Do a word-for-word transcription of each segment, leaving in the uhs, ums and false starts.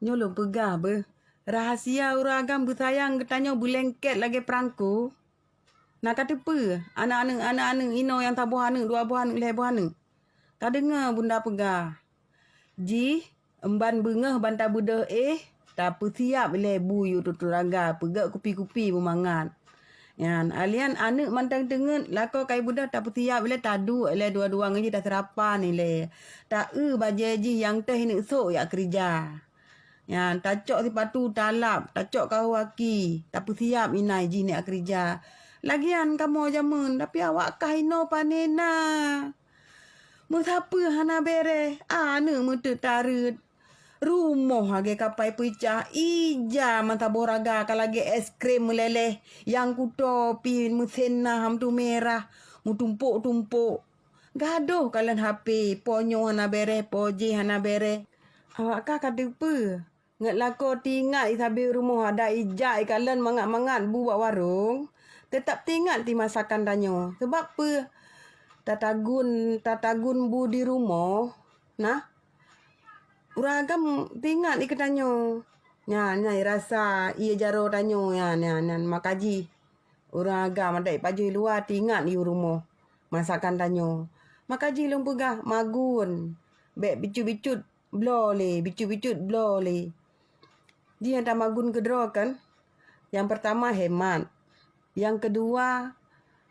Nyoe lôn peugah beuh, rahasia ureuëng agam beusayang geutanyoe beulengket lagée peurangko. Na ka teupeue, aneuk-aneuk, aneuk-aneuk inoe nyang saboh aneuk, dua boh aneuk, lhée boh aneuk. Ka deungoe bunda peugah, jih emban beungoh ban tabeudôh éh, tapeusiab ilée bu yue tutoe raga peugét kupi-kupi beumangat. Nyan, alian aneuk mantong teungeut, lakoe ka ibeudôh tapeusiab ilée, taduek ilée dua-dua ngon jih, taseurapan ilée. Ta-eu bajée jih nyang teuh ineuk sôk jak keurija. Nyan, tacok sipatu talab, tacok kahu aki, tapeusiab inan jih neuk keurija. Lagian kamoe jameun, tapi awak kah inoe pane na. Meusapeue hana béreh, aneuk meuteuk tareuet. Rumoh lagée kapai peucah, ija meusaboh raga ka lagée es krim meuléléh, nyang kuto pih meusen na ham tu mirah, meutumpok-tumpok. Gadoh kalon H P, po nyoe hana béreh, po jéh hana béreh. Awak kah ka teupeue? Ngat lakoe teuingat i sabe rumoh adak ijak ikalon mangat-mangat bu bak warong, teutap teuingat di masakan tanyoe. Sabab peue? Tatagun, tatagun bu di rumoh, nah, ureuëng agam teuingat i keu tanyoe. Nyan, nyan rasa ié jaroe tanyoe nyan, nyan, nyan maka jih. Ureuëng agam adak ipajoh i luwa teuingat i rumoh masakan tanyoe. Maka jih lôn peugah magun, bék bicut-bicut bloe lé, bicut-bicut bloe lé. Jih nyang tamagun keudroe kan, nyang peurtama hemat, nyang keudua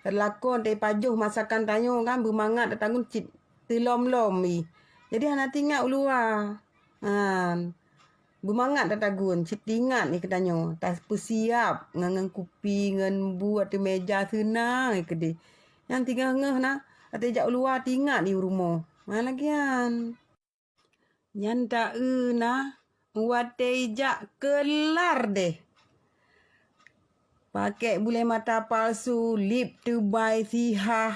lakon teupajoh masakan tanyoe kan beumangat tatagun cit teulom-lom i. Jadi hana teuingat u luwa. Han. Beumangat tatagun cit teuingat i keu tanyoe, tapeusiab ngon, ngon kupi, ngon bu ateueh meja seunang i keudeh. Nyang teungoh-ngoh na, até jak u luwa teuingat i rumoh. Ha lagian. Nyan ta-eu na, watée ijak keular deh. Pakék bulée mata palsu, lip teubai sihah.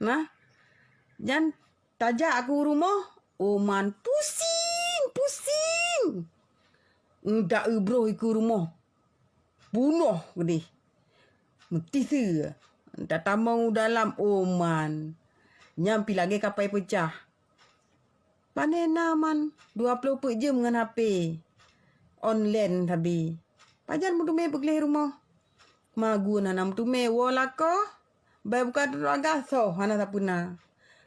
Nah, nyan tajak aku rumoh, oman pusing, pusing. Ndak eubroh iku rumoh. Bunoh geudeh. Meutiseu. Tatamong u dalam oman. Nyang pi lagée kapai peucah. Pane na man dua ploh peuet jeuem ngon H P online sabe. Pajan meuteumé beugleh rumoh? Magun hana meuteumé woe lakoe, bai buka teulaga soh hana sapeuna.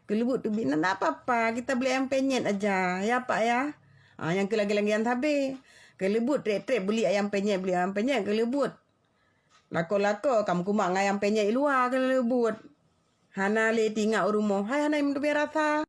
Keuleubut teubiet na, "Ndak apa-apa, kita beli ayam penyet aja, ya Pak ya." Ha, nyang keu lagée-lagée nyan sabe. Keuleubut treb-treb beli ayam penyet, beli ayam penyet keuleubut. Lakoe-lakoe ka meukumak ngon ayam penyet i luwa keuleubut. Hana lé teuingat u rumoh, hai hana meuteumé rasa.